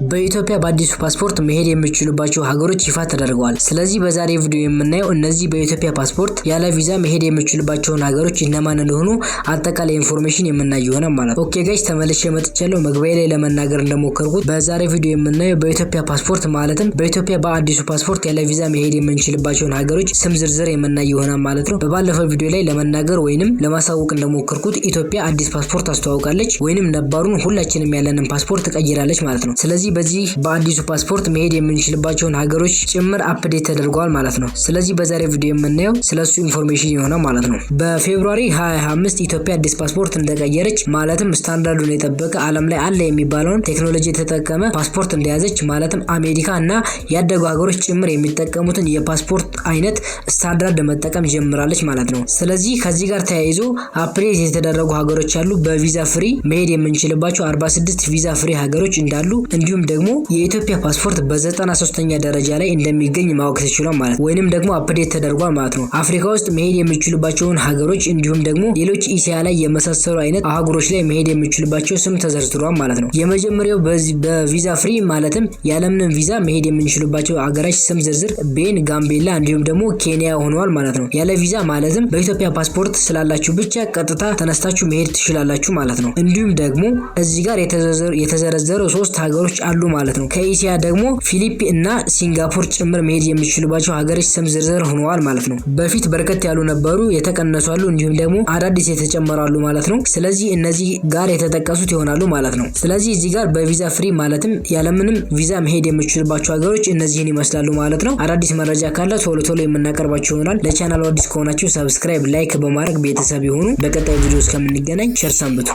በኢትዮጵያ በአዲሱ ፓስፖርት መሄድ የሚችሉባቸው ሀገሮች ይፋ ተደርገዋል። ስለዚህ በዛሬ ቪዲዮ የምናየው እነዚህ በኢትዮጵያ ፓስፖርት ያለ ቪዛ መሄድ የሚችሉባቸውን ሀገሮች እነማን እንደሆኑ አጠቃላይ information የምናይ ይሆናል ማለት ነው። Okay guys፣ ተመልሼ መጥቻለሁ። መግቢያ ላይ ለመናገር እንደሞከርኩት በዛሬ ቪዲዮ የምናየው በኢትዮጵያ ፓስፖርት፣ ማለትም በኢትዮጵያ በአዲሱ ፓስፖርት ያለ ቪዛ መሄድ የምንችልባቸውን ሀገሮች ስም ዝርዝር የምናይ ይሆናል ማለት ነው። በባለፈው ቪዲዮ ላይ ለመናገር ወይንም ለማሳወቅ እንደሞከርኩት ኢትዮጵያ አዲስ ፓስፖርት አስተዋውቃለች ወይንም ነባሩን ሁላችንም ያለንን ፓስፖርት ቀይራለች ማለት ነው። ስለዚህ በዚህ በአዲሱ ፓስፖርት መሄድ የምንችልባቸውን ሀገሮች ጭምር update ተደርገዋል ማለት ነው። ስለዚህ በዛሬ ቪዲዮ የምናየው ስለሱ information ይሆናል ማለት ነው። በ February 2025 ኢትዮጵያ አዲስ ፓስፖርት እንደቀየረች፣ ማለትም ስታንዳርዱን የጠበቀ፣ ዓለም ላይ አለ የሚባለውን ቴክኖሎጂ የተጠቀመ ፓስፖርት እንደያዘች፣ ማለትም አሜሪካ እና ያደጉ ሀገሮች ጭምር የሚጠቀሙትን የፓስፖርት አይነት ስታንዳርድ መጠቀም ጀምራለች ማለት ነው። ስለዚህ ከዚህ ጋር ተያይዞ update የተደረጉ ሀገሮች አሉ። በ visa free መሄድ የምንችልባቸው 46 visa free ሀገሮች እንዳሉ፣ እንዲሁም ደግሞ የኢትዮጵያ ፓስፖርት በ93ኛ ደረጃ ላይ እንደሚገኝ ማወቅ ተችሏል ማለት ወይንም ደግሞ update ተደርጓል ማለት ነው። አፍሪካ ውስጥ መሄድ የሚችሉባቸውን ሀገሮች እንዲሁም ደግሞ ሌሎች እስያ ላይ የመሳሰሉ አይነት አህጉሮች ላይ መሄድ የሚችሉባቸው ስም ተዘርዝሯል ማለት ነው። የመጀመሪያው በ visa free፣ ማለትም ያለምንም ቪዛ መሄድ የምንችሉባቸው ሀገሮች ስም ዝርዝር ቤኒን፣ ጋምቤላ እንዲሁም ደግሞ ኬንያ ሆነዋል ማለት ነው። ያለ ቪዛ፣ ማለትም በኢትዮጵያ ፓስፖርት ስላላችሁ ብቻ ቀጥታ ተነስታችሁ መሄድ ትችላላችሁ ማለት ነው። እንዲሁም ደግሞ እዚህ ጋር የተዘረዘሩ ሶስት ሀገሮች አሉ ማለት ነው። ከኤሲያ ደግሞ ፊሊፒ እና ሲንጋፖር ጭምር መሄድ የሚችሉባቸው ሀገሮች ስም ዝርዝር ሆነዋል ማለት ነው። በፊት በርከት ያሉ ነበሩ፣ የተቀነሱ አሉ፣ እንዲሁም ደግሞ አዳዲስ የተጨመሩ አሉ ማለት ነው። ስለዚህ እነዚህ ጋር የተጠቀሱት ይሆናሉ ማለት ነው። ስለዚህ እዚህ ጋር በ visa free፣ ማለትም ያለምንም ቪዛ መሄድ የሚችሉባቸው ሀገሮች እነዚህን ይመስላሉ ማለት ነው። አዳዲስ መረጃ ካለ ቶሎ ቶሎ የምናቀርባቸው ይሆናል። ለቻናሉ አዲስ ከሆናችሁ subscribe፣ like በማድረግ ቤተሰብ ይሁኑ። በቀጣይ ቪዲዮ እስከምንገናኝ ቸር ሰንብቱ።